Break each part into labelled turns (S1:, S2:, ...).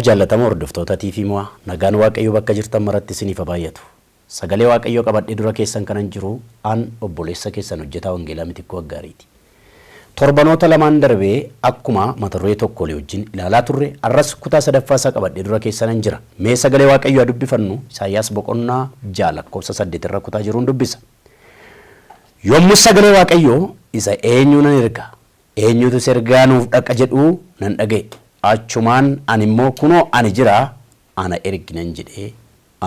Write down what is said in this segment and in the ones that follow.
S1: Jaallatamoo hordoftoota TV Mo'aa, nagaan Waaqayyoo bakka jirtan maratti isiniif haa baay'atu. Sagalee Waaqayyoo qabadhee dura keessan kanan jiru an obboleessa keessan hojjetaa Wangeelaa Mitikkuu Aggaariiti. Torbanoota lamaan darbee akkuma mata duree tokko olii wajjin ilaalaa turre, har'as kutaa sadaffaa isaa qabadhee dura keessanan jira. Mee sagalee Waaqayyoo haa dubbifannu. Isaayyaas boqonnaa 6 lakkoofsa 8 irra kutaa jiruun dubbisa. Yommus sagalee Waaqayyoo isa eenyuu nan erga? Eenyutus ergaa nuuf dhaqa jedhu nan dhaga'e. Achumaan ani immoo, Kunoo ani jira, ana ergi nan jedhe.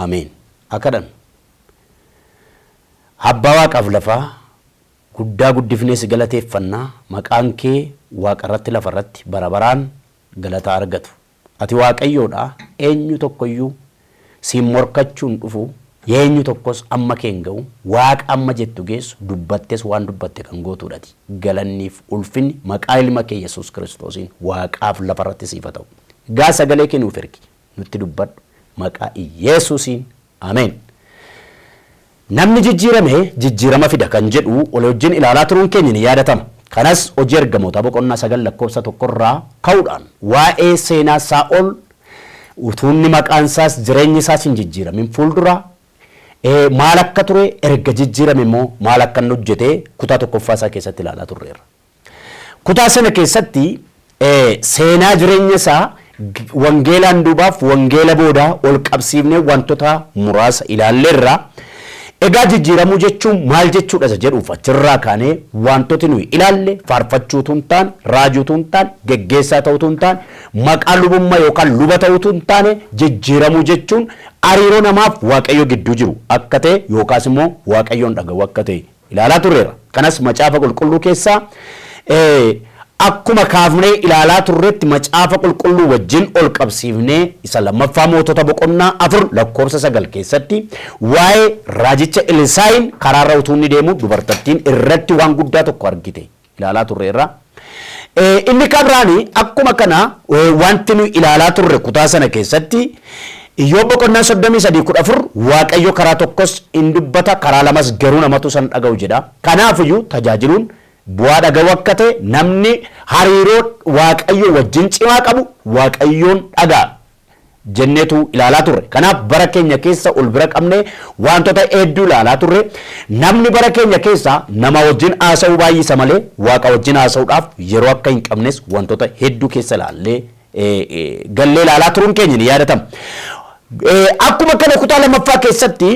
S1: Ameen. Haa kadhannu. Abbaa waaqaaf lafaa, guddaa guddifnee si galateeffanna, maqaan kee waaqa irratti lafa irratti bara baraan galata haa argatu. Ati Waaqayyoo dha, eenyu tokko iyyuu siin morkachuu hin dhufu, eenyu tokkos amma kee hin ga'u, Waaqa amma jettu geessu, dubbattes waan dubbatte kan gootuu dha ati. Galanniif ulfinni maqaa ilma kee Yesuus Kiristoosiin waaqaaf lafa irratti siif haa ta'u. Egaa sagalee kee nuuf ergi, nutti dubbadhu, maqaa Iyeesuusiin, Ameen. Namni jijjiirame jijjiirama fida kan jedhu walii wajjin ilaalaa turuun keenya ni yaadatama. Kanas Hojii Ergamootaa boqonnaa 9 lakkoofsa 1 irraa ka'uudhaan waa'ee seenaa Saa'ol utuu inni maqaan isaas jireenyi isaas hin jijjiiramin fuuldura maal akka ture erga jijjiirame immoo maal akka inni hojjete kutaa tokkoffaa isaa keessatti ilaalaa turreerra. Kutaa sana keessatti seenaa jireenya isaa wangeelaan duubaaf wangeela boodaa ol qabsiifnee wantota muraasa ilaalleerra. Egaa jijjiiramuu jechuun maal jechuudha isa jedhuuf achirraa kaanee wantoti nuyi ilaalle faarfachuu utuu hin taane, raajii utuu hin taane, geggeessaa ta'uu utuu hin taane, maqaa lubummaa yookaan luba ta'uu utuu hin taane, jijjiiramuu jechuun hariiroo namaaf Waaqayyo gidduu jiru akka ta'e yookaas immoo Waaqayyoon dhaga'uu akka ta'e ilaalaa turreerra. Kanas Macaafa Qulqulluu keessaa akkuma kaafnee ilaalaa turretti Macaafa Qulqulluu wajjin ol qabsiifnee isa Lammaffaa Mootota boqonnaa 4 lakkoofsa 9 keessatti waa'ee raajicha Elsaa'iin karaarra utuu inni deemuu dubartattiin irratti waan guddaa tokko argite ilaalaa turreerra. Inni kabiraani akkuma kana wanti nuyi ilaalaa turre kutaa sana keessatti Iyyoob boqonnaa 33 14 Waaqayyo karaa tokkos in dubbata karaa lamas garuu namatu san dhaga'u jedha. Kanaafiyyuu tajaajiluun bu'aa dhaga'uu akka ta'e namni hariiroo Waaqayyo wajjin cimaa qabu Waaqayyoon dhaga'a jenneetu ilaalaa turre. Kanaaf bara keenya keessa ol bira qabnee waantota hedduu ilaalaa turre. Namni bara keenya keessa nama wajjin haasa'uu baay'isa malee Waaqa wajjin haasa'uudhaaf yeroo akka hin qabnes wantoota hedduu keessa ilaallee gallee ilaalaa turuun keenya ni yaadatama. Akkuma kana kutaa lammaffaa keessatti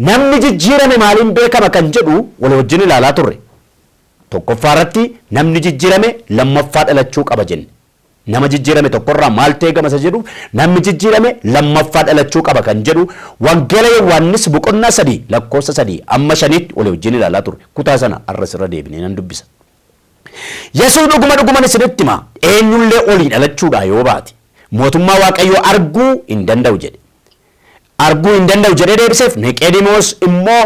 S1: namni jijjiirame maaliin beekama kan jedhu wal wajjin ilaalaa turre. Tokkoffaa irratti namni jijjiirame lammaffaa dhalachuu qaba jenne. Nama jijjiirame tokkorraa maaltu eegama isa jedhu, namni jijjiirame lammaffaa dhalachuu qaba kan jedhu Wangeela Yohaannis boqonnaa 3 lakkoofsa 3 amma 5tti walii wajjin ilaalaa turre. Kutaa sana har'as irra deebinee nan dubbisa. Yesuus dhuguma dhuguman isinitti hima, eenyullee olii dhalachuudhaa yoo baate mootummaa Waaqayyoo arguu hin danda'u jedhe. Arguu hin danda'u jedhee deebiseef. Niqeedimoos immoo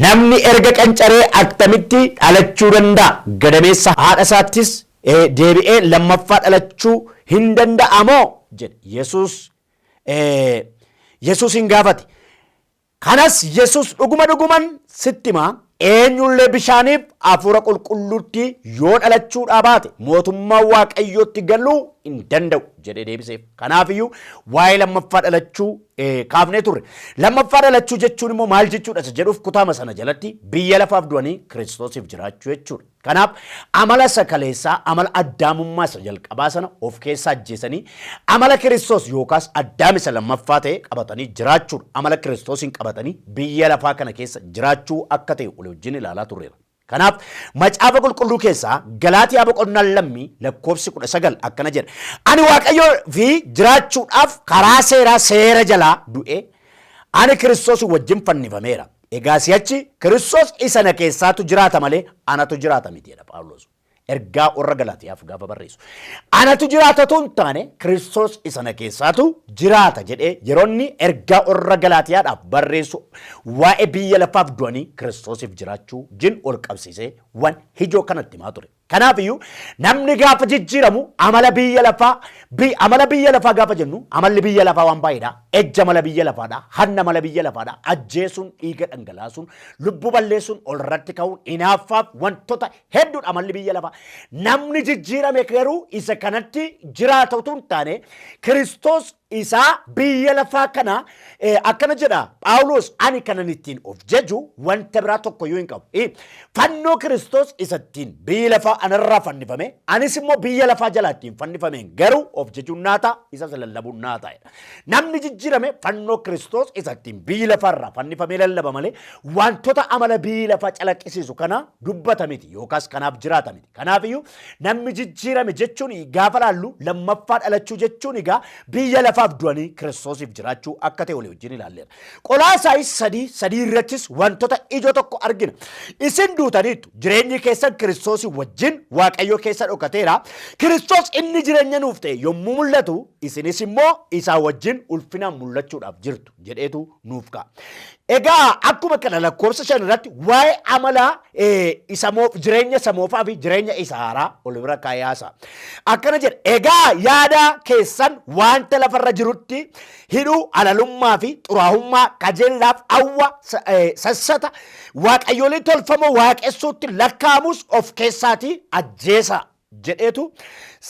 S1: namni erga qancaree attamitti dhalachuu danda'a? Gadameessa haadha isaattis deebi'ee lammaffaa dhalachuu hin danda'a moo? jedhe. Yesuus Yesuusin gaafate. Kanas Yesuus dhuguma dhuguman sitti hima, eenyullee bishaaniif hafuura qulqulluutti yoo dhalachuudhaa baate mootummaa Waaqayyootti galuu hin danda'u jedhee deebiseef. Kanaafiyyuu waa'ee lammaffaa dhalachuu kaafnee turre. Lammaffaa dhalachuu jechuun immoo maal jechuudha isa jedhuuf kutaama sana jalatti biyya lafaaf du'anii Kiristoosiif jiraachuu jechuudha. Kanaaf amala isa kaleessaa, amala addaamummaa isa jalqabaa sana of keessaa ajjeesanii amala Kiristoos yookaas Addaam isa lammaffaa ta'e qabatanii jiraachuudha. Amala Kiristoosiin qabatanii biyya lafaa kana keessa jiraachuu akka ta'e walii wajjin ilaalaa turreera. Kanaaf Macaafa Qulqulluu keessaa Galaatiyaa boqonnaan lammii lakkoofsi 19 akkana jedha. Ani Waaqayyoo fi jiraachuudhaaf karaa seeraa seera jalaa du'e, ani Kiristoos wajjin fannifameera. Egaa si'achi Kiristoos isa na keessaatu jiraata malee anatu jiraata miti jedha Phaawulos. Ergaa warra Galaatiyaaf gaafa barreessu. Anatu jiraata otoo hin taane Kiristoos isa na keessaatu jiraata jedhee yeroo inni ergaa warra Galaatiyaadhaaf barreessu waa'ee biyya lafaaf du'anii Kiristoosiif jiraachuu jin ol qabsiisee Waan ijoo kanatti himaa ture. Kanaaf iyyuu namni gaafa jijjiiramu amala biyya lafaa, amala biyya lafaa gaafa jennu, amalli biyya lafaa waan baay'eedha. Ejja amala biyya lafaadha. Hanna amala biyya lafaadha. Ajjeesuun, dhiiga dhangalaasuun, lubbuu balleessuun, olirratti ka'uun, hinaaffaaf wantoota hedduudha amalli biyya lafaa. Namni jijjiirame garuu isa kanatti jiraata utuu hin taane, Kiristoos isaa biyya lafaa kana, akkana jedha Phaawulos: "Ani kanan ittiin of jaju wanta biraa tokko iyyuu hin qabu. Fannoo Kiristoos isa ittiin biyyi lafaa anarraa fannifame, anis immoo biyya lafaa jalaa ittiin fannifameen garuu of jajuun naa ta'a, isas lallabuun naa ta'a" jedha. Namni jijjiirame fannoo Kiristoos isa ittiin biyyi lafaarraa fannifamee lallaba malee wantoota amala biyyi lafaa calaqqisiisu kana dubbata miti yookaas kanaaf jiraata miti. Kanaafiyyuu namni jijjiirame jechuun gaafa laallu, lammaffaa dhalachuu jechuun egaa biyya lafaaf du'anii Kiristoosiif jiraachuu akka ta'e walii wajjin ilaalleera. Qolaasaayis 3:3 irrattis wantoota ijoo tokko argina. "Isin duutaniittu, jireenyi keessan Kiristoosii wajjin Waaqayyo keessa dhokateera. Kiristoos inni jireenya nuuf ta'e yommuu mul'atu, isinis immoo isaa wajjin ulfinaan mul'achuudhaaf jirtu" jedheetu nuuf ka'a. Egaa akkuma kana lakkoofsa 5 irratti waa'ee amala isa jireenya isa moofaa fi jireenya isa haaraa ol bira kaa'ee haasa'a. Akkana jedha: "Egaa yaada keessan wanta lafarra jirutti hidhuu, halalummaa fi xuraa'ummaa, kajeellaaf hawwa, sassata, waaqayyoolii tolfamoo waaqessuutti lakkaa'amus of keessaatii ajjeesaa" jedheetu,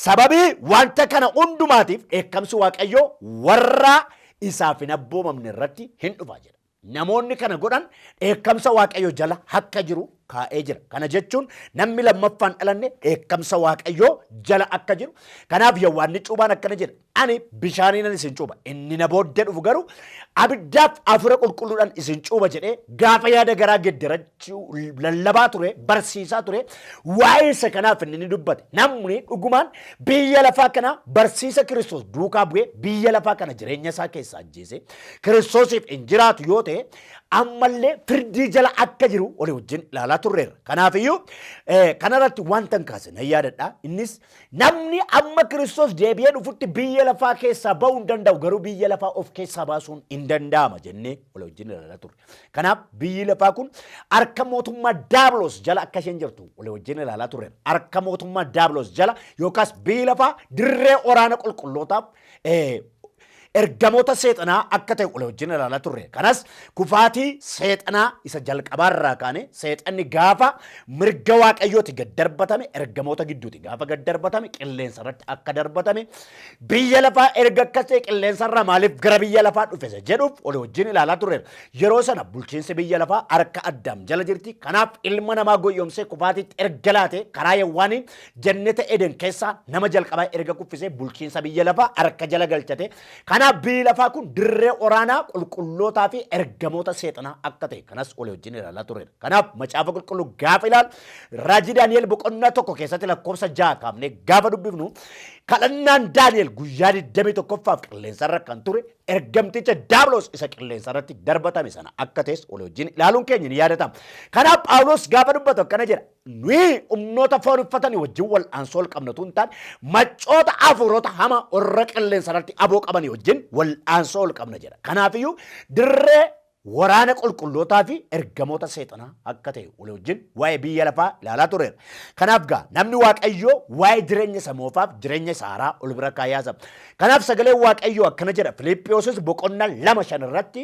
S1: "Sababii wanta kana hundumaatiif dheekkamsi Waaqayyoo warra isaaf hin abboomamne irratti hin dhufa" jedha. Namoonni kana godhan dheekkamsa Waaqayyoo jala akka jiru kaa'ee jira. Kana jechuun namni lammaffaan dhalanne dheekkamsa Waaqayyoo jala akka jiru. Kanaaf Yohaannis cuuphaan akkana jedha: "Ani bishaaniinan isin cuupha. Inni na booddee dhufu garuu abiddaaf hafuura qulqulluudhaan isin cuupha" jedhee gaafa yaada garaa geddarachuu lallabaa ture, barsiisaa ture, waa'ee isa kanaaf inni ni dubbate. Namni dhugumaan biyya lafaa kana barsiisa Kiristoos duukaa bu'ee biyya lafaa kana jireenya isaa keessaa ajjeese Kiristoosiif hin jiraatu yoo ta'e, ammallee firdii jala akka jiru olii wajjin ilaalaa turreerra. Kanaafiyyuu kanarratti wanta hin kaase nan yaadadha. Innis namni amma Kiristoos deebi'ee dhufutti biyya lafaa keessaa ba'uu hin danda'u, garuu biyya lafaa of keessaa baasuun hin danda'ama jennee olii wajjin ilaalaa turre. Kanaaf biyyi lafaa kun harka mootummaa Daabiloos jala akka isheen jirtu olii wajjin ilaalaa turreerra. Harka mootummaa Daabiloos jala yookaas biyyi lafaa dirree waraana qulqullootaaf ergamoota seexanaa akka ta'e olii wajjin ilaalaa turre. Kanas kufaatii seexanaa isa jalqabaarraa kaane, seexanni gaafa mirga Waaqayyooti gad darbatame, ergamoota gidduuti gaafa gad darbatame, qilleensa irratti akka darbatame, biyya lafaa erga akkas ta'e qilleensa irraa maaliif gara biyya lafaa dhufe isa jedhuuf olii wajjin ilaalaa turreera. Yeroo sana bulchiinsi biyya lafaa harka Addaam jala jirti. Kanaaf ilma namaa goyyomsee kufaatiitti erga laate, karaa Yewwaaniin jannata Eden keessaa nama jalqabaa erga kuffisee, bulchiinsa biyya lafaa harka jala galchate. Kanaaf biyyi lafaa kun dirree waraanaa qulqullootaa fi ergamoota seexanaa akka ta'e kanas olii wajjin ilaalaa turreera. Kanaaf Macaafa Qulqulluu gaafa ilaalu, raajii Daani'el boqonnaa 1 keessatti lakkoofsa 6 kaafnee gaafa dubbifnu, kadhannaan Daani'el guyyaa 21ffaaf qilleensarra kan ture ergamticha Daabiloos isa qilleensarratti darbatame sana akka ta'es olii wajjin ilaaluun keenya ni yaadatama. Kanaaf Phaawulos gaafa dubbatu akkana jedha: "Nuyi humnoota foon uffatanii wajjin wal'aansoo ol qabna utuu hin taane, maccoota hafuurota hamaa warra qilleensa irratti aboo qabanii wajjin wal'aansoo ol qabna" jedha. Kanaafiyyuu dirree waraana qulqullootaa fi ergamoota seexanaa akka ta'e walii wajjin waa'ee biyya lafaa ilaalaa turreera. Kanaaf gaa namni Waaqayyoo waa'ee jireenya isa moofaaf jireenya isa haaraa ol bira kaayyaasa. Kanaaf sagaleen Waaqayyoo akkana jedha: Filiiphiyoosis boqonnaa 2:5 irratti,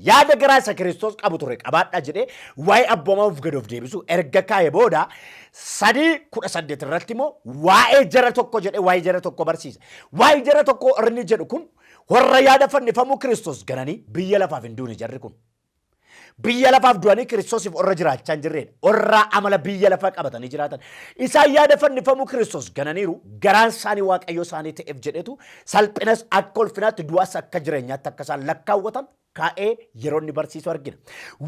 S1: "Yaada garaa isa Kiristoos qabu ture qabaadhaa" jedhee waa'ee abboomamuuf gad of deebisu erga kaa'e booda, 3:18 irratti immoo waa'ee jara tokko jedhee waa'ee jara tokko barsiisa. Waa'ee jara tokko inni jedhu kun warra yaada fannifamuu Kiristoos gananii biyya lafaaf hin duune jarri kun. Biyya lafaaf du'anii Kiristoosiif warra jiraachaa hin jirredha. Warra amala biyya lafaa qabatanii jiraatan. Isaan yaada fannifamuu Kiristoos gananiiru. Garaan isaanii Waaqayyo isaanii ta'eef jedhetu salphinas akka ulfinaatti, du'as akka jireenyaatti akka isaan lakkaawwatan kaa'ee yeroo inni barsiisu argina.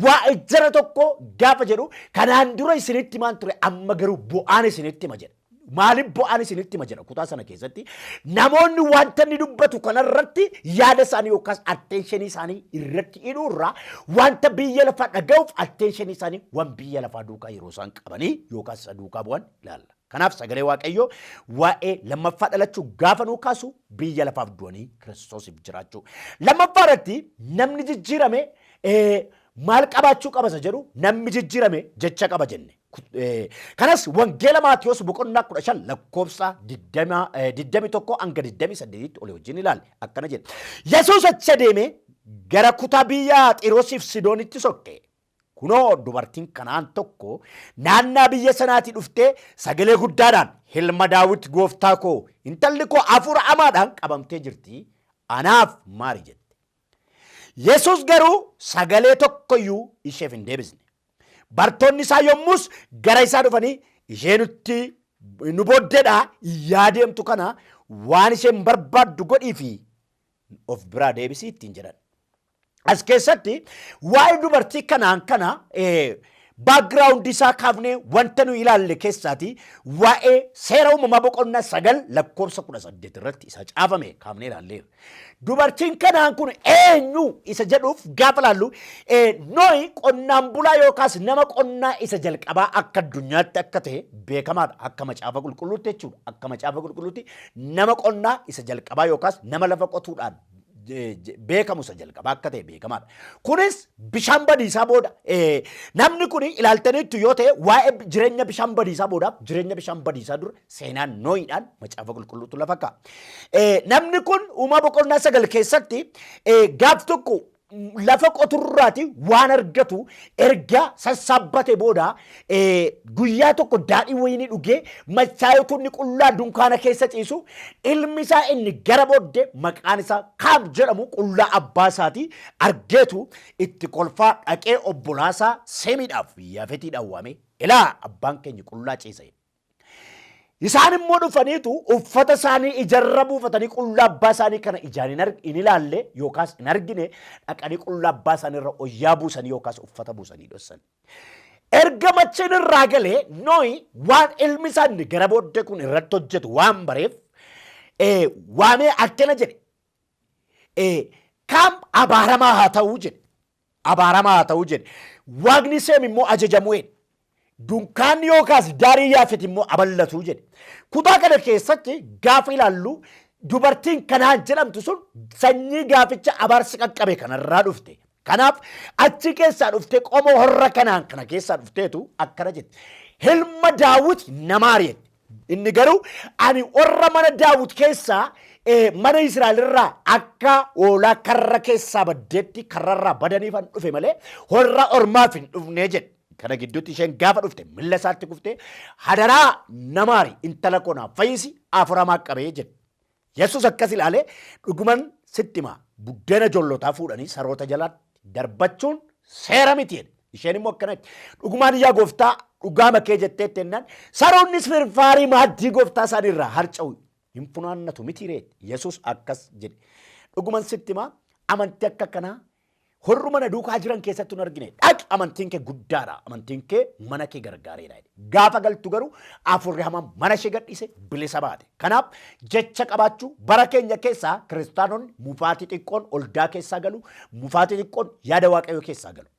S1: Waa'ee jara tokko gaafa jedhu, "Kanaan dura isinitti himaan ture, amma garuu bu'aan isinitti hima" jedha. Maaliif bu'aan isinitti hima jedha kutaa sana keessatti? Namoonni wanta inni dubbatu kanarratti yaada isaanii yookaas attentionii isaanii irratti hidhuu irraa, wanta biyya lafaa dhaga'uuf attentionii isaanii waan biyya lafaa duukaa yeroo isaan qabanii yookaas isa duukaa bu'an ilaalla. Kanaaf sagalee Waaqayyoo waa'ee lammaffaa dhalachuu gaafa nuu kaasu, biyya lafaaf du'anii Kiristoosiif jiraachuu. Lammaffaa irratti namni jijjiirame maal qabaachuu qaba isa jedhu, namni jijjiirame jecha qaba jenne. Kanas Wangeela Maatiyos boqonnaa 15 lakkoofsa 21 hanga 28tti olii wajjin ilaali. Akkana jedha. Yesuus achi adeemee gara kutaa biyya Xiroosiif Sidoonitti sokke. Kunoo, dubartiin Kanaan tokko naannaa biyya sanaatii dhuftee sagalee guddaadhaan, Ilma Daawit, gooftaa koo, intalli koo hafuura hamaadhaan qabamtee jirti, anaaf maari jette. Yesuus garuu sagalee tokko iyyuu isheef hin deebisne. Bartoonni isaa yommus gara isaa dhufanii, Ishee nutti nu booddeedhaa iyyaa deemtu kana waan isheen barbaaddu godhiifi of biraa deebisii ittiin jedhan. As keessatti waa'ee dubartii kanaan kana background isaa kaafnee wanta nu ilaalle keessaati waa'ee Seera Uumamaa boqonnaa 9 lakkoofsa 18 irratti isa caafame kaafnee ilaalleera. Dubartiin kanaan kun eenyu isa jedhuuf gaafa ilaallu, Nohi qonnaan bulaa yookaas nama qonnaa isa jalqabaa akka addunyaatti akka ta'e beekamaadha. Akka Macaafa Qulqulluutti jechuudha. Akka Macaafa Qulqulluutti nama qonnaa isa jalqabaa yookaas nama lafa qotuudhaan beekamu isa jalqabaa akka ta'e beekamaadha. Kunis bishaan badiisaa booda namni kun ilaaltaniittu yoo ta'e, waa'ee jireenya bishaan badiisaa boodaaf jireenya bishaan badiisaa dura seenaan Nooyidhaan Macaafa Qulqulluutu lafa kaa'a. Namni kun Uumaa boqonnaa 9 keessatti gaaf tokko lafa qoturraati waan argatu erga sassaabbate booda, guyyaa tokko daadhii wayinii dhugee machaa'etu inni qullaa dunkaana keessa ciisu, ilmi isaa inni gara booddee maqaan isaa Kaam jedhamu qullaa abbaa isaatii argeetu itti kolfaa dhaqee obbolaasaa Seemiidhaaf Yaafetiidhaan waamee, "Ilaa, abbaan keenya qullaa ciisa" jedhe. Isaan immoo dhufaniitu uffata isaanii ijarra buufatanii qullaa abbaa isaanii kana ijaan hin ilaalle yookaas hin argine, dhaqanii qullaa abbaa isaanii irra wayyaa buusanii yookaas uffata buusanii dhossan. Erga machiin irraa galee, Nohi waan ilmi isaa inni gara booddee kun irratti hojjetu waan bareef, waamee akkana jedhe. "Kaam abaaramaa haa ta'uu" jedhe. "Abaaramaa haa ta'uu" jedhe. "Waaqni Seem immoo ajajamuu" jedhe. "Dunkaanni yookaas daarii Yaafet immoo aballatuu" jedhe. Kutaa kana keessatti gaafa ilaallu, dubartiin Kanaan jedhamtu sun sanyii gaaficha abaarsi qaqqabe kanarraa dhufte. Kanaaf achi keessaa dhuftee, qomoo horra Kanaan kana keessaa dhufteetu akkana jette. "Ilma Daawit, na maari" jette. Inni garuu, "Ani warra mana Daawit keessaa, mana Israa'el irraa akka hoolaa karra keessaa baddeetti karrarraa badaniifan dhufe malee warra ormaaf hin dhufne" jedhe. Kana gidduutti isheen gaafa dhufte milla isaatti kuftee, "Hadaraa na maari, intala koo naaf fayyisi, afuramaa qabee" jedhe. Yesuus akkas ilaalee, "Dhuguman sitti hima, buddeena ijoollotaa fuudhanii saroota jalaatti darbachuun seera miti" jedhe. Isheen immoo akkana jetti. "Dhugumaan yaa gooftaa, dhugaa kee jetteetti" jennaan, "Saroonnis firfaarii maaddii gooftaa isaanii irraa harca'u hin funaannatu miti ree?" Yesuus akkas jedhe. "Dhuguman sitti hima, amantii akka kanaa horruma na duukaa jiran keessatti hin argine. Dhaqi, amantiin kee guddaadha. Amantiin kee mana kee gargaareera" jedhe. Gaafa galtu garuu afurri hamaan mana ishee gadhiise, bilisa baate. Kanaaf jecha qabaachuu bara keenya keessaa kiristaanonni mufaatii xiqqoon oldaa keessaa galu, mufaatii xiqqoon yaada Waaqayyoo keessaa galu.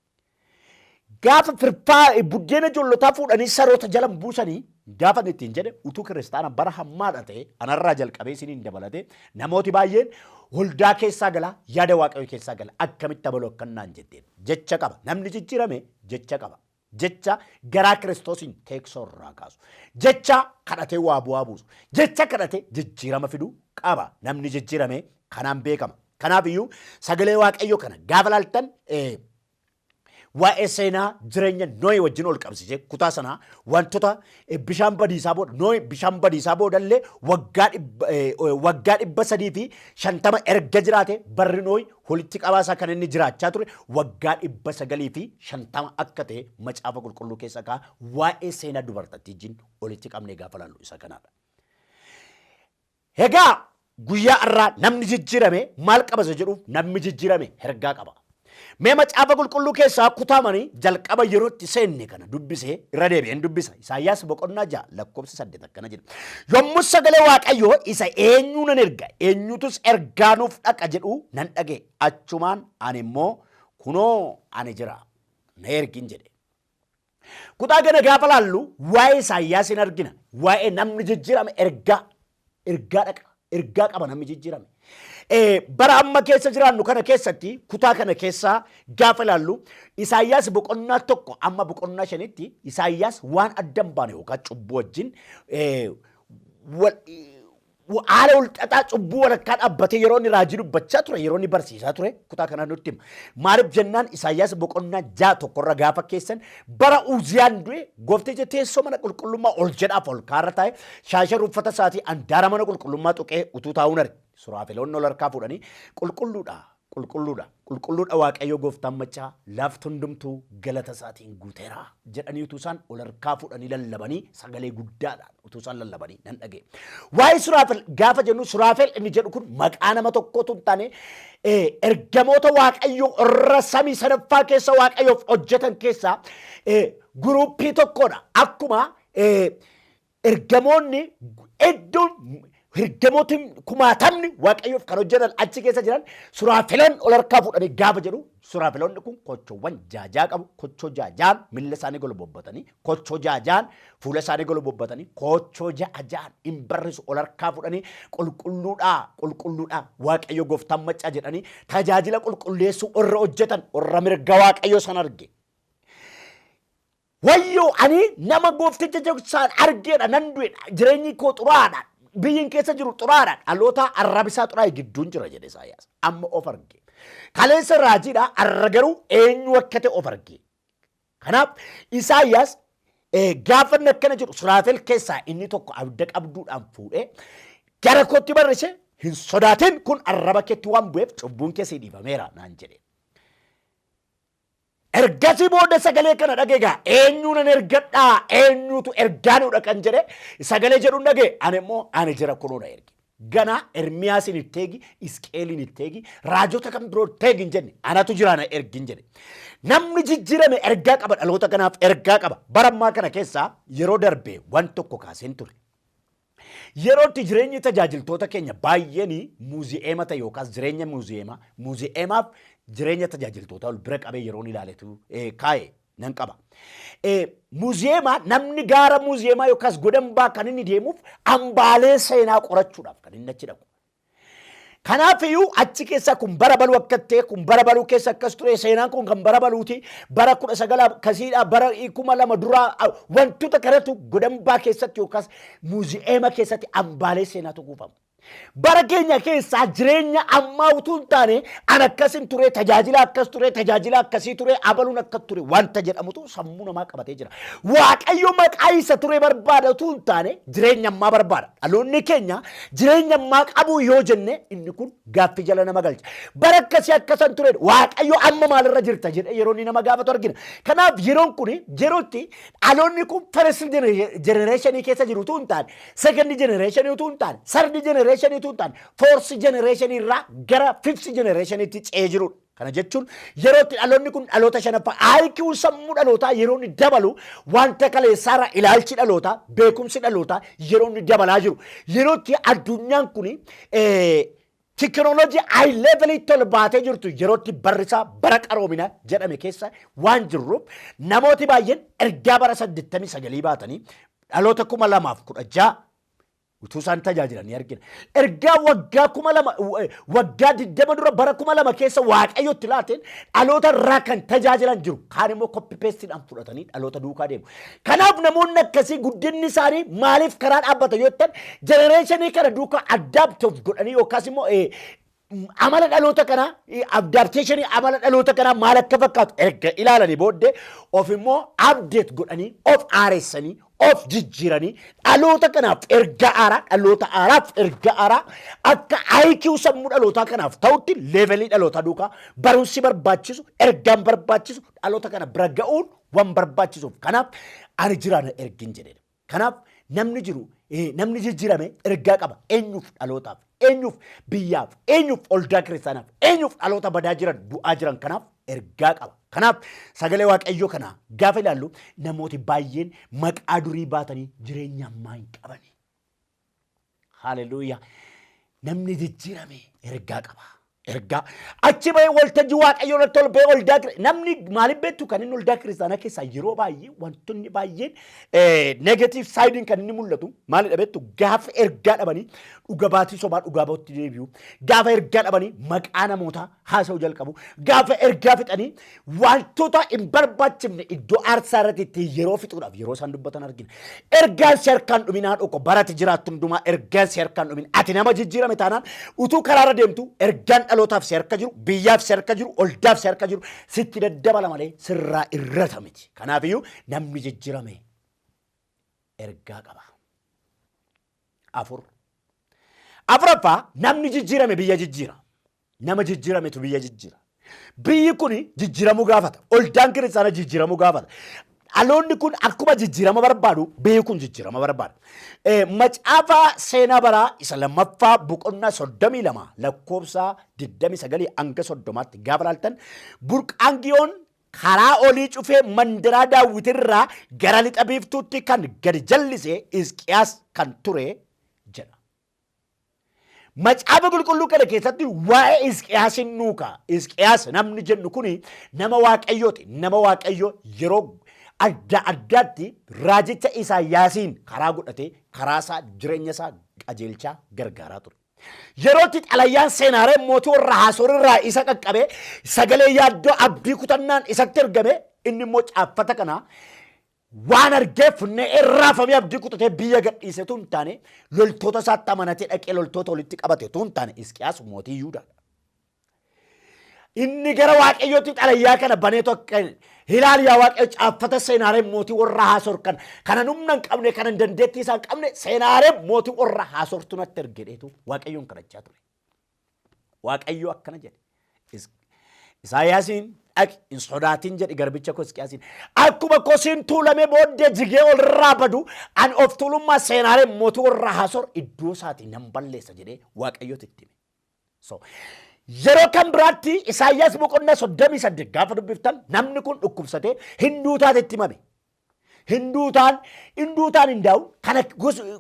S1: Gaafa firfaa buddeena ijoollotaa fuudhanii saroota jala buusanii gaafa inni ittiin jedhe, utuu kiristaana bara hammaadha ta'e, anarraa jalqabee isiniin dabalatee namooti baay'een waldaa keessaa gala, yaada Waaqayyoo keessaa gala, akkamitti abaluu akkannaan jetteen. Jecha qaba. Namni jijjiirame jecha qaba. Jecha garaa Kiristoosiin teeksoo irraa kaasu. Jecha kadhatee waa bu'aa buusu. Jecha kadhatee jijjiirama fidu qaba. Namni jijjiirame kanaan beekama. Kanaaf iyyuu sagalee Waaqayyoo kana gaafa laaltan, waa'ee seenaa jireenya Nohi wajjin ol qabsiisee kutaa sanaa wantoota bishaan badiisaa booda, Nohi bishaan badiisaa boodallee waggaa 350 erga jiraate, barri Nohi walitti qabaasaa kan inni jiraachaa ture waggaa 950 akka ta'e Macaafa Qulqulluu keessa kaa waa'ee seenaa dubartattii wajjin walitti qabnee gaafa laallu isa kanaadha. Egaa guyyaa irraa namni jijjiirame maal qaba isa jedhuuf, namni jijjiirame hergaa qaba. Mee Macaafa Qulqulluu keessaa kutaamanii jalqaba yeroo itti seenne kana dubbisee irra deebi'een dubbisa. Isaayyaas boqonnaa 6 lakkoofsa 8 akkana jedha. "Yommuu sagalee Waaqayyoo isa 'Eenyuu nan erga, eenyutus ergaa nuuf dhaqa?' jedhu nan dhaga'e. Achumaan ani immoo, 'Kunoo ani jira, na ergin' jedhe." Kutaa kana gaafa laallu waa'ee Isaayyaas hin argina. Waa'ee namni jijjiirame ergaa dhaqa. Ergaa qaba namni jijjiirame.
S2: Bara amma keessa jiraannu kana keessatti, kutaa kana keessaa gaafa ilaallu, Isaayyaas boqonnaa 1 amma boqonnaa 5tti Isaayyaas waan adda hin baane yookaan cubbuu wajjin haala wal xaxaa cubbuu walakkaa dhaabbatee yeroo inni raajii dubbachaa ture, yeroo inni barsiisaa ture kutaa kana nutti hima. Maaliif jennaan, Isaayyaas boqonnaa 6 tokkorra gaafa keessan, bara Uziyaan du'e gooftichi teessoo mana qulqullummaa ol jedhaaf ol kaarra taa'e, shaasha uffata isaatii andaara mana qulqullummaa tuqee utuu taa'uun arge. Suraafeloonni ol harkaa fuudhanii, "Qulqulluudha, qulqulluudha, qulqulluudha Waaqayyo gooftaan maccaa, lafti hundumtuu galata isaatiin guuteera," jedhanii utuu isaan ol harkaa fuudhanii lallabanii, sagalee guddaadhaan utuu isaan lallabanii nan dhaga'e. Waa'ee Suraafel gaafa jennu, Suraafel inni jedhu kun maqaa nama tokkootu hin taane, ergamoota Waaqayyoo irra samii sadaffaa keessa Waaqayyoof hojjetan keessaa guruuppii tokkodha. Akkuma ergamoonni hedduun, ergamootni kumaatamni Waaqayyoof kan hojjetan achi keessa jiran, suraafeloon ol harkaa fuudhanii gaafa jedhu, suraafeloonni kun kochoowwan jaajaa qabu. Kochoo jaajaan miilla isaanii golbobbatanii, kochoo jaajaan fuula isaanii golbobbatanii, kochoo jaajaan hin barrisu, ol harkaa fuudhanii, "Qulqulluudhaa, qulqulluudhaa Waaqayyo gooftaan maccaa," jedhanii tajaajila qulqulleessuu warra hojjetan, warra mirga Waaqayyoo san arge. Wayyoo, ani nama goofticha jechuusaan argeedha, nan du'edha, jireenyi koo xuraadha, biyyin keessa jiru xuraadha, dhaloota arrabisaa xuraa'e gidduun jira jedhe Isaayyaas. Amma of arge. Kaleessa raajiidha, arra garuu eenyu akka ta'e of arge. Kanaaf Isaayyaas gaafa inni akkana jedhu, Suraafel keessaa inni tokko abidda qabduudhaan fuudhee gara kootti barrise, "Hin sodaatin, kun arraba keetti waan bu'eef cubbuun kee sii dhiifameera," naan jedhe. Ergasii booda sagalee kana dhageegaa, "Eenyuu nan ergadhaa? Eenyuutu ergaa nu dhaqan?" jedhe. Sagalee jedhuun dhagee, ani immoo, "Ani jira, kunoo na ergi." Ganaa Ermiyaasin itti eegi, Isqeelin itti eegi, raajota kan biroo itti eegi hin jenne, "Anatu jira, na ergi" hin jedhe. Namni jijjiirame ergaa qaba, dhaloota kanaaf ergaa qaba. Bara ammaa kana keessaa yeroo darbe waan tokko kaaseen ture. Yeroo itti jireenyi tajaajiltoota keenya baay'een muuzi'eema ta'e yookaas jireenya muuzi'eemaa, muuzi'eemaaf jireenya tajaajiltootaa ol bira qabee yeroon ilaaletu kaa'e nan qaba. Muuzi'eemaa, namni gaara muuzi'eemaa yookaas godambaa kan inni deemuuf hambaalee seenaa qorachuudhaaf kan inni achi dhaqu. Kanaaf iyyuu achi keessa kun bara baluu akka ta'e, kun bara baluu keessa akkas ture, seenaan kun kan bara baluuti, bara 19 akkasiidha, bara 2000 duraa, wantoota kanatu godambaa keessatti yookaas muuzi'eema keessatti hambaalee seenaatu kuufama. Bara keenya keessaa jireenya ammaa utuu hin taane, an akkasin ture, tajaajila akkas ture, tajaajila akkasii ture, abaluun akka ture wanta jedhamutu sammuu namaa qabatee jira. Waaqayyo maqaa isa ture barbaada utuu hin taane jireenya ammaa barbaada. Dhaloonni keenya jireenya ammaa qabu yoo jenne, inni kun gaaffii jala nama galcha. Bara akkasii akkasan ture, Waaqayyo amma maalirra jirta jedhee yeroo inni nama gaafatu argina. Kanaaf yeroon kun yerootti dhaloonni kun first generation keessa jiru utuu hin taane, second generation utuu hin taane, third generation utuu hin taane, fourth generation irraa gara fifth generationitti ce'ee jirudha. Kana jechuun yeroo itti dhaloonni kun dhaloota shanaffaa, IQ sammuu dhalootaa yeroo inni dabalu, wanta kaleessaarra ilaalchi dhalootaa, beekumsi dhalootaa yeroo inni dabalaa jiru, yeroo itti addunyaan kun tekinooloojii high levelitti ol baatee jirtu, yeroo itti barrisaa bara qaroominaa jedhame keessa waan jirruuf, namooti baay'een ergaa bara 89 baatanii dhaloota 2016 utuu isaan tajaajilanii argina. Ergaa waggaa 2000, waggaa 20 dura, bara 2000 keessa Waaqayyo itti laateen dhaloota irraa kan tajaajilan jiru. Kaan immoo copy pasteiidhaan fudhatanii dhaloota duukaa deemu. Kanaaf namoonni akkasii guddinni isaanii maaliif karaa dhaabbata yoo jettan, generationii kana duukaa adapt of godhanii yookaas immoo amala dhaloota kanaa, adaptationii amala dhaloota kanaa maal akka fakkaatu erga ilaalanii booddee, of immoo update godhanii, of haaressanii, of jijjiiranii, dhaloota kanaaf erga haaraa, dhaloota haaraaf erga haaraa akka IQ sammuu dhalootaa kanaaf ta'utti, levelii dhalootaa duukaa barumsi barbaachisu, ergaan barbaachisu dhaloota kana bira ga'uun waan barbaachisuuf, kanaaf "Ani jiraana ergin" jedhedha. Kanaaf namni jiru, namni jijjiirame ergaa qaba. Eenyuuf? Dhalootaaf. Eenyuuf? Biyyaaf. Eenyuuf? Oldaa kiristaanaaf. Eenyuuf? Dhaloota badaa jiran, du'aa jiran kanaaf ergaa qaba. Kanaaf sagalee Waaqayyoo kana gaafa ilaallu, namooti baay'een maqaa durii baatanii jireenya ammaa hin qabani. Haleluuyaa. Namni jijjiirame ergaa qaba. Ergaa achi bahee waltajjii Waaqayyoo irratti ol bahee waldaa namni maaliif beektu kan inni waldaa kiristaanaa keessaa yeroo baay'ee wantoonni baay'een negative side kan inni mul'atu maalidha beektu? Gaafa ergaa dhabanii dhuga baatii sobaa dhugaa ba'utti deebi'u, gaafa ergaa dhabanii maqaa namootaa haasa'uu jalqabu, gaafa ergaa fixanii wantoota hin barbaachifne iddoo aarsaa irratti itti yeroo fixuudhaaf yeroo isaan dubbatan argina. Ergaan si harkaan dhumin haadha koo, barati jiraattu hundumaa ergaan si harkaan dhumin. Ati nama jijjiirame taanaan utuu karaarra deemtu ergaan dhalootaaf si harka jiru, biyyaaf si harka jiru, oldaaf si harka jiru sitti daddabala malee sirraa irrata miti. Kanaafiyyuu namni jijjiirame ergaa qaba. Afur. Afuraffaa, namni jijjiirame biyya jijjiira. Nama jijjiirametu biyya jijjiira. Biyyi kun jijjiiramuu gaafata. Oldaan kiristaanaa jijjiiramuu gaafata. Dhaloonni kun akkuma jijjiirama barbaadu biyyi kun jijjiirama barbaada. Macaafa Seenaa Baraa isa lammaffaa boqonnaa 32 lakkoofsa 29 hanga 30tti gaafa ilaaltan, burqaan Giyoon karaa olii cufee mandaraa Daawwitirraa gara lixa biiftuutti kan gadi jallise Hisqiyaas kan ture jedha. Macaafa Qulqulluu kana keessatti waa'ee Hisqiyaasiin nuuka. Hisqiyaas namni jennu kuni nama Waaqayyooti. Nama Waaqayyoo yeroo adda addaatti raajicha Isaayyaasiin karaa godhatee karaa isaa, jireenya isaa qajeelchaa gargaaraa ture. Yerootti xalayyaan Seenaaree mootii warra Haasoor irraa isa qaqqabe, sagalee yaaddoo abdii kutannaan isatti ergame, inni immoo caaffata kana waan argeef ne'ee raafamee abdii kutatee biyya gadhiise tun taane, loltoota isaatti amanatee dhaqee loltoota walitti qabate tun taane. Hisqiyaas mootii Yihuudaadha. Inni gara Waaqayyootti xalayyaa kana banee tokko ilaali, yaa Waaqayyo, caaffata Seenaaree mootii warra Haasoor kana kanan humna hin qabne, kanan dandeettii isaa hin qabne, Seenaaree mootii warra Haasoortu natti ergedheetu Waaqayyoon kadhachaa ture. Waaqayyo akkana jedhe. Isaayyaasiin, dhaqi, hin sodaatin jedhi garbicha koo Hisqiyaasiin. Akkuma kosiin tuulamee booddee jigee ol irraa badu, ani of tuulummaa Seenaaree mootii warra Haasoor iddoo isaatii nan balleessa jedhee Waaqayyooti itti hime. So, yeroo kan biraatti Isaayyaas boqonnaa 38 gaafa dubbiftan, namni kun dhukkubsatee hinduu taate itti himame. Hinduutaan hin daa'u kana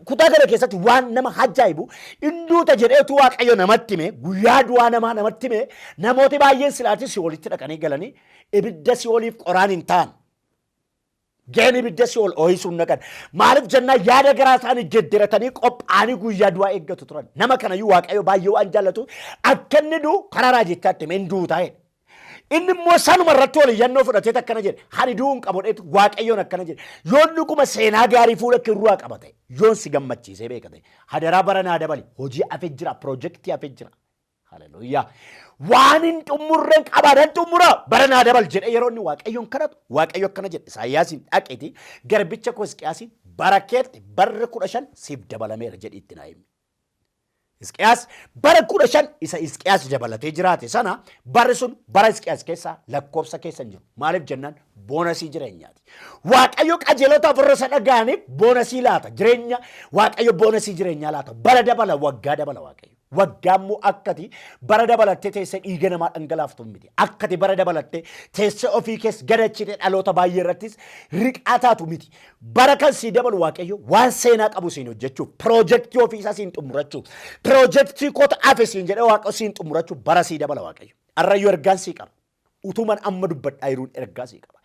S2: kutaa kana keessatti waan nama ajaa'ibu, hinduuta jedheetu Waaqayyo namatti hime, guyyaa du'aa namaa namatti hime, namooti baay'een silaatii si'oolitti dhaqanii galanii ibidda si'ooliif qoraan hin ta'an. Ga'een ibidda si'ool ooyisuun naqan. Maaliif jennaan, yaada garaa isaanii gedderatanii qophaa'anii guyyaa du'aa eeggatu turan. Nama kanayyuu Waaqayyo baay'ee waan jaallatu akka inni du'u karaa raajichaatti hime, hin duutaa jedhe. Inni immoo sanuma irratti ol iyyannoo fudhatee akkana jedhe. Ani du'uu hin qabu jedheetu Waaqayyoon akkana jedhe. Yoon dhuguma seenaa gaarii fuula kee duraa qaba ta'e, yoon si gammachiisee beeka ta'e, hadaraa bara naa dabali, hojii hafee jira, piroojeektii hafee jira. Haleluuyaa. Waan hin xumurreen qabaa, nan xumura, bara naa dabal jedhee yeroo inni Waaqayyoon kadhatu, Waaqayyo akkana jedhe Isaayyaasiin, dhaqiitii garbicha koo Hisqiyaasiin, bara keetti barri 15 siif dabalameera jedhi itti naa himi. Hisqiyaas bara 15 isa Hisqiyaas dabalatee jiraate sana, barri sun bara Hisqiyaas keessaa lakkoofsa keessa hin jiru. Maaliif jennaan, bonusii jireenyaati. Waaqayyo qajeelotaaf warra isa dhaga'aniif bonusii laata. Jireenya Waaqayyo bonusii jireenyaa laata. Bara dabala, waggaa dabala Waaqayyo. Waggaa immoo akkati bara dabalattee teessee dhiiga namaa dhangalaaftu miti. Akkati bara dabalattee teessee ofii keessa gadachite dhaloota baay'ee irrattis riqaa taatu miti. Bara kan sii dabalu Waaqayyo waan seenaa qabu siin hojjechuuf, piroojeektii ofii isaa siin xumurachuuf, piroojeektii koota hafe siin jedhee Waaqa siin xumurachuuf bara sii dabala Waaqayyo. Arrayyuu ergaan sii qaba. Utuman amma dubbadhaa jiruun ergaa sii qaba.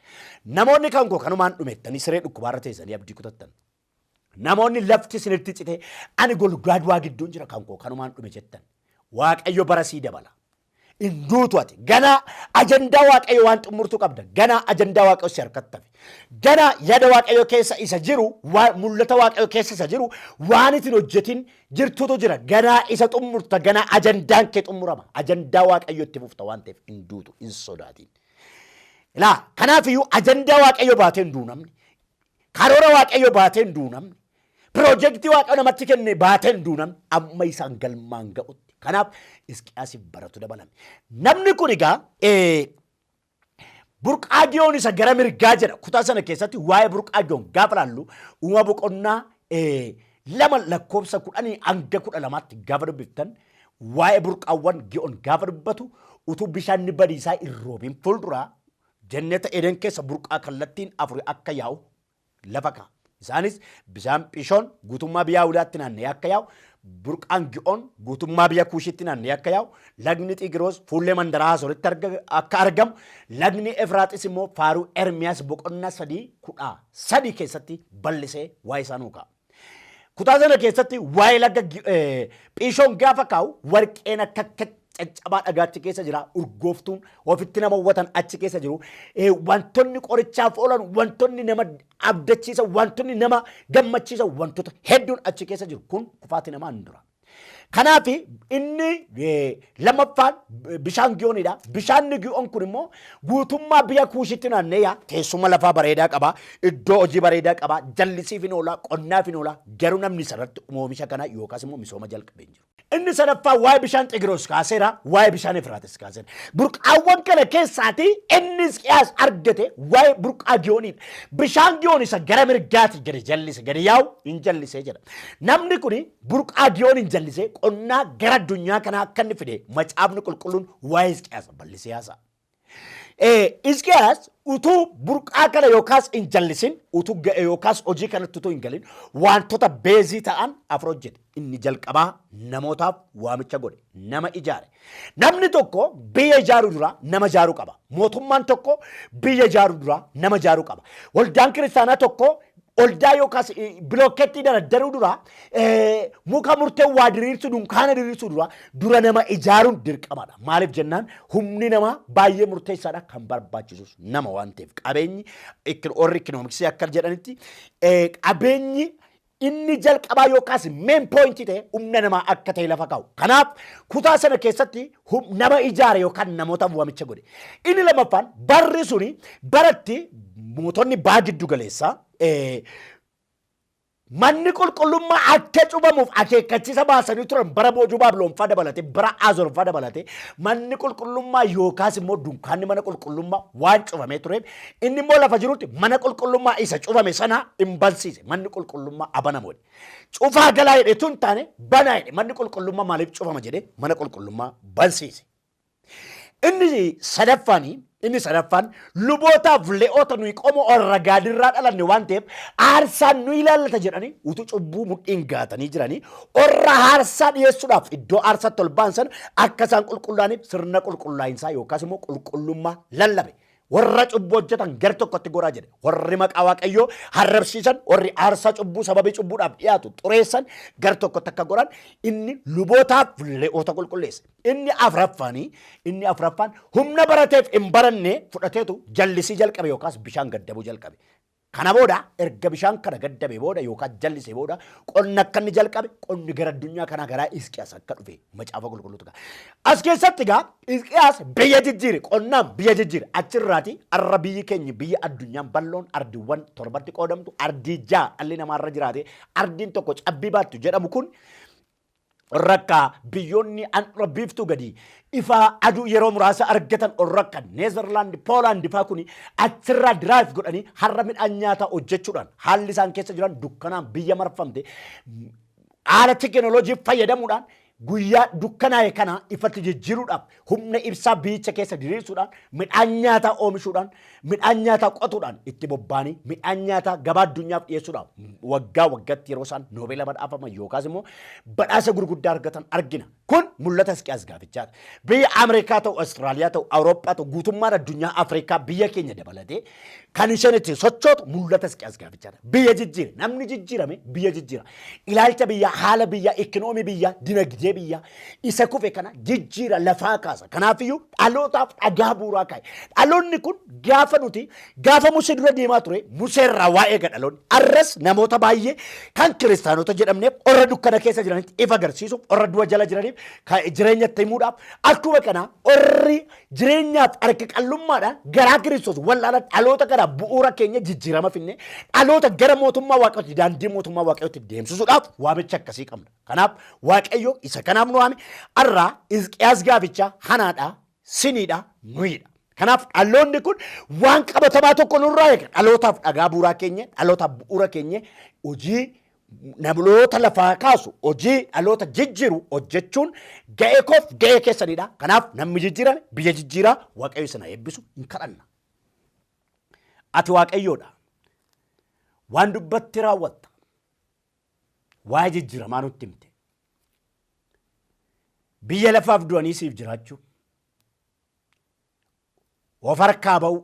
S2: Namoonni kan koo kanumaan dhumettanii siree dhukkubaarra teessanii abdii kutattan. Namoonni lafti isinitti cite, ani golgaa du'aa gidduun jira, kan koo kanumaan dhume jettan. Waaqayyo bara sii dabala. Hin duutu ati. Ganaa ajandaa Waaqayyo waan xumurtu qabda. Ganaa ajandaa Waaqayyo si harkatti hafe. Ganaa yaada Waaqayyo keessa isa jiru, mul'ata Waaqayyo keessa isa jiru, waan itin hojjetin jirtutu jira. Ganaa isa xumurta. Ganaa ajandaan kee xumurama. Ajandaa Waaqayyo itti fufta waan ta'eef hin duutu. Hin sodaatin. Ilaa, kanaafiyyuu ajandaa Waaqayyo baatee hin du'u namni. Karoora Waaqayyo baatee hin du'u namni. Piroojeektii Waaqayyo namatti kenne baatee hin du'u namni. Amma isaan galmaan ga'utti. Kanaaf Hisqiyaasiif baratu dabalame. Namni kun egaa burqaa Giyoon isa gara mirgaa jedha. Kutaa sana keessatti waa'ee burqaa Giyoon gaafa laallu, Uumama boqonnaa 2 lakkoofsa 10 hanga 12tti gaafa dubbiftan, waa'ee burqaawwan Giyoon gaafa dubbatu, utuu bishaanni badiisaa hin roobin fuulduraa Jannata Eden keessa burqaa kallattiin afuri akka yaa'u lafa kaa'a. Isaanis bishaan Phishoon guutummaa biyya Yihudaatti naanna'ee akka yaa'u, Burqaan Gi'oon guutummaa biyya Kuushitti naannee akka yaa'u, lagni Xigiroos fuullee mandaraa Asooritti akka argamu, lagni Efraaxis immoo faaruu Ermiyaas boqonnaa 3:13 keessatti bal'isee waa'ee isaa nuu kaa'a. Kutaa sana keessatti waa'ee laga Phiishoon gaafa kaa'u, warqeen akka caccabaa dhagaatti keessa jira. Urgooftuun ofitti nama hawwatan achi keessa jiru. Wantoonni qorichaaf oolan, wantoonni nama abdachiisan, wantoonni nama gammachiisan, wantoota hedduun achi keessa jiru. Kun kufaatii namaa hin dura. Kanaaf inni lammaffaan bishaan Giyoonidha. Bishaanni Giyoon kun immoo guutummaa biyya Kuushitti naannee yaa teessuma lafaa bareedaa qaba. Iddoo hojii bareedaa qaba. Jallisiif hin oola, qonnaaf hin oola. Garuu namni isarratti oomisha kana yookaas immoo misooma jalqabee hin jiru. Inni sadaffaa waa'ee bishaan Xigiroos kaaseera, waa'ee bishaan Efraatis kaaseera. Burqaawwan kana keessaatii inni Hisqiyaas argate waa'ee burqaa Giyooniidha. Bishaan Giyoon isa gara mirgaati gadi jallise, gadi yaa'u hin jallisee jedha. Namni kuni burqaa Giyoon hin jallisee qonnaa gara addunyaa kanaa akka inni fide Macaafni Qulqulluun waa'ee Hisqiyaas bal'isee haasa'a. Hisqiyaas utuu burqaa kana yookaas hin jallisin, utuu ga'e yookaas hojii kanatti utuu hin galin, wantoota beezii ta'an afur hojjete. Inni jalqabaa namootaaf waamicha godhe, nama ijaare. Namni tokko biyya ijaaruu dura nama ijaaruu qaba. Mootummaan tokko biyya ijaaruu dura nama ijaaruu qaba. Waldaan kiristaanaa tokko oldaa yookaas bilookkeettii daraddaruu dura, muka murtee waa diriirsuu, dunkaana diriirsuu dura nama ijaaruun dirqamadha. Maaliif jennaan, humni namaa baay'ee murteessaadha, kan barbaachisus nama waan ta'eef. Qabeenyi, warri ikinoomiksi akka jedhanitti, qabeenyi inni jalqabaa yookaas main point ta'e humna namaa akka ta'e lafa kaa'u. Kanaaf kutaa sana keessatti nama ijaare yookaan namootaaf waamicha godhe. Inni lammaffaan, barri suni baratti mootonni baha giddu galeessaa manni qulqullummaa akka cufamuuf akeekkachiisa baasanii turan. Bara boojuu Baabiloonfaa dabalate, bara Azorfaa dabalate, manni qulqullummaa yookaas immoo dunkaanni mana qulqullummaa waan cufamee tureef, inni immoo lafa jirutti mana qulqullummaa isa cufame sana hin bansiise. Manni qulqullummaa abanamu jedhe. Cufaa galaa jedhe tun taane, banaa jedhe. Manni qulqullummaa maaliif cufama jedhe, mana qulqullummaa bansiise. Inni sadaffaan lubootaaf le'oota, nuyi qomoo warra gaadirraa dhalanne waan ta'eef aarsaan nu ilaallata jedhanii, utuu cubbuu mudhiin gaatanii jiranii, warra aarsaa dhiyeessuudhaaf iddoo aarsaatti ol ba'an sana akka isaan qulqullaa'aniif sirna qulqullaa'insaa yookaas immoo qulqullummaa lallabe. Warra cubbuu hojjetan gar tokkotti goraa jedhe. Warri maqaa Waaqayyoo harrabsiisan, warri aarsaa cubbuu sababii cubbuudhaaf dhiyaatu xureessan gar tokkotti akka goran inni lubootaaf le'oota qulqulleesse. Inni afraffaan humna barateef hin baranne fudhateetu jallisii jalqabe yookaas bishaan gaddabuu jalqabe. Kana booda, erga bishaan kana gaddabe booda yookaan jallisee booda, qonna akka inni jalqabe, qonni gara addunyaa kanaa garaa Hisqiyaas akka dhufe Macaafa Qulqulluutu ka'a. As keessatti egaa Hisqiyaas biyya jijjiire, qonnaan biyya jijjiire. Achirraati har'a biyyi keenya biyya addunyaan bal'oon ardiiwwan torbatti qoodamtu, ardii ja'a dhalli namaa irra jiraate, ardiin tokko cabbii baattu jedhamu kun, rakka biyyoonni handhuura biiftuu gadi ifa aduu yeroo muraasa argatan, rakka Neezerlaand, Poolaand faa kuni achirraa derive godhanii har'a midhaan nyaataa hojjechuudhaan, haalli isaan keessa jiran dukkanaan biyya marfamte, haala teekinooloojii fayyadamuudhaan guyyaa dukkanaa'e kana ifatti jijjiiruudhaaf, humna ibsaa biyyicha keessa diriirsuudhaan, midhaan nyaataa oomishuudhaan, midhaan nyaataa qotuudhaan itti bobba'anii, midhaan nyaataa gabaa addunyaaf dhiyeessuudhaaf waggaa waggaatti yeroo isaan noobeela badhaafaman yookaas immoo badhaasa gurguddaa argatan argina. Kun mul'ata Hisqiyaas gaafichaati. Biyya Ameerikaa ta'u, Awustiraaliyaa ta'u, Awurooppaa ta'u, guutummaan addunyaa, Afrikaa, biyya keenya dabalatee, kan isheen ittiin sochootu mul'ata Hisqiyaas gaafichaati. Biyya jijjiire, namni jijjiirame biyya jijjiira. Ilaalcha biyyaa, haala biyyaa, ikinoomii biyyaa, dinagdee biyyaa isa kufe kana jijjiira, lafaa kaasa. Kanaafiyyuu dhalootaaf dhagaa bu'uuraa kaa'e. Dhaloonni kun gaafa nuti gaafa Musee dura deemaa ture, Musee irraa waa eega dhaloonni. Arras namoota baay'ee kan kiristaanota jedhamneef, warra dukkana keessa jiranitti ifa agarsiisuuf, warra du'a jala jiraniif jireenya itti himuudhaaf, akkuma kana warri jireenyaaf harka qallummaadhaan garaa Kiristoos wallaalan, dhaloota kana bu'uura keenya jijjiirama finne dhaloota gara mootummaa Waaqayyootti, daandii mootummaa Waaqayyootti deemsisuudhaaf waamicha akkasii qabna. Kanaaf Waaqayyo isa kanaaf nu waame. Har'aa Hisqiyaas gaaficha hanaadha, siniidha, nuyidha. Kanaaf dhaloonni kun waan qabatamaa tokko nurraa eega. Dhalootaaf dhagaa bu'uuraa keenya, dhalootaaf bu'uura keenya, hojii namoota lafaa kaasu, hojii dhaloota jijjiiru hojjechuun ga'ee koof ga'ee keessanidha. Kanaaf namni jijjiirame biyya jijjiiraa. Waaqayyo sana eebbisu hin kadhanna. Ati Waaqayyoodha. Waan dubbatti raawwatta. Waa'ee jijjiiramaa nutti himte. Biyya lafaaf du'anii siif jiraachuu. Of harkaa ba'uu.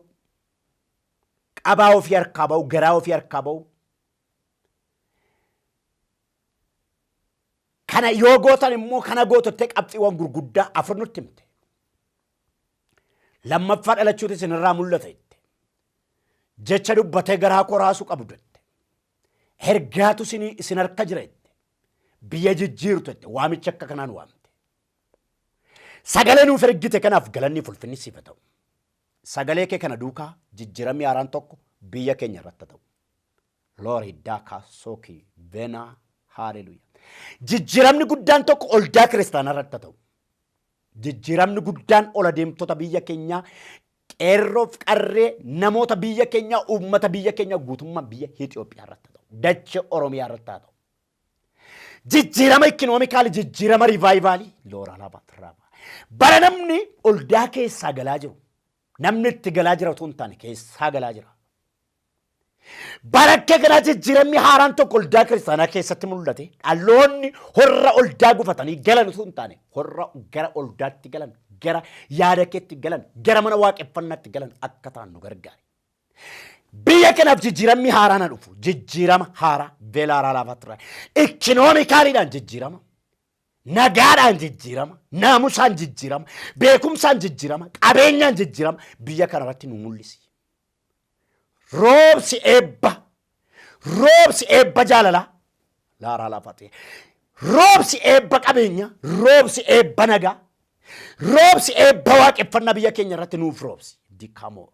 S2: Qabaa ofii harkaa ba'uu, garaa ofii harkaa ba'uu. Kana yoo gootan immoo kana gootottee qabxiiwwan gurguddaa afur nutti himte. Lammaffaa dhalachuutu isinirraa mul'ata jette. Jecha dubbatee garaa koo raasuu qabu jette. Ergaatu isin harka jira jette. Biyya jijjiirtu jette. Waamicha akka kanaan waamte. Sagalee nuuf ergite kanaaf galanni fi ulfinni siif haa ta'u. Sagalee kee kana duukaa jijjiiramni haaraan tokko biyya keenya irratti haa ta'u. Lori daka soki vena haleluya. Jijjiiramni guddaan tokko oldaa kiristaanaa irratti haa ta'u. Jijjiiramni guddaan ol adeemtota biyya keenyaa qeerroof qarree namoota biyya keenyaa uummata biyya keenyaa guutummaa biyya Itoophiyaa irratti haa ta'u. Dachee Oromiyaa irratti haa ta'u. Jijjiirama economicalii, jijjiirama revivalii. Loora laba tiraba. Bara namni oldaa keessaa galaa jiru. Namni itti galaa jira otoo hin taane keessaa galaa jira. Bara akka kanaa jijjiiramni haaraan tokko oldaa kiristaanaa keessatti mul'ate dhaloonni horra oldaa gufatanii galan osoo hin taane horra gara oldaatti galan gara yaada keetti galan gara mana waaqeffannaatti galan akka ta'an nu gargaare. Biyya kanaaf jijjiiramni haaraan haa dhufu. Jijjiirama haaraa veelaaraa laafaatti economicaliidhaan jijjiirama. Nagaadhaan jijjiirama, naamusaan jijjiirama, beekumsaan jijjiirama, qabeenyaan jijjiirama biyya kanarratti nu mul'isi. Roobsi eebba, roobsi eebba jaalalaa, laaraa lafatee, roobsi eebba qabeenya, roobsi eebba nagaa, roobsi eebba waaqeffannaa biyya keenya irratti nuuf roobsi. Dikamoo.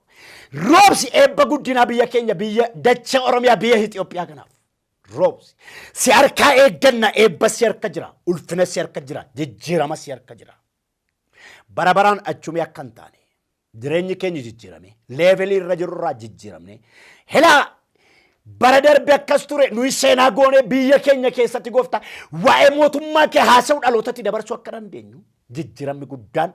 S2: Roobsi eebba guddinaa biyya keenya biyya dachee Oromiyaa biyya Itoophiyaa kanaaf. Roobsi. Si harkaa eegganna eebba si harka jira, ulfina si harka jira, jijjiirama si harka jira. Bara baraan achumii akka hin taane jireenyi keenya jijjiirame levelii irra jirurraa jijjiiramne helaa bara darbe akkas ture nuyi seenaa goonee biyya keenya keessatti gooftaa waa'ee mootummaa kee haasa'u dhalootatti dabarsuu akka dandeenyu jijjiiramni guddaan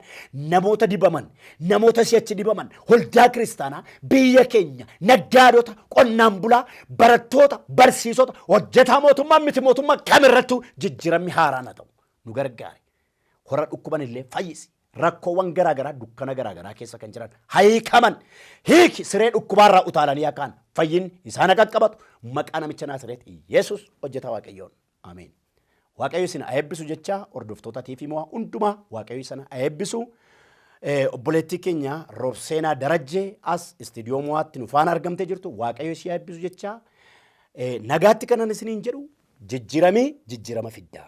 S2: namoota dibaman namoota si'achi dibaman waldaa kiristaanaa biyya keenya naggaadota qonnaan bulaa barattoota barsiisota hojjetaa mootummaa miti mootummaa kamirrattuu jijjiiramni haaraan haa ta'u nu gargaare warra dhukkuban illee fayyisi. Rakkoowwan garaa garaa dukkana garaa garaa keessa kan jiran hiikaman hiiki siree dhukkubaarraa utaalanii akkaan fayyin isaan akka qabatu maqaa namicha Naasireet Yesuus hojjetaa Waaqayyoon. Ameen. Waaqayyo isin haa eebbisu jecha hordoftoota TV Mo'aa hundumaa Waaqayyo isin haa eebbisu. Obboleettii keenya Roobseenaa Darajjee as istiidiyoo Mo'aatti nu faana argamtee jirtu Waaqayyo ishee haa eebbisu jecha nagaatti kanan isiniin jedhu jijjiiramii jijjiirama fidda.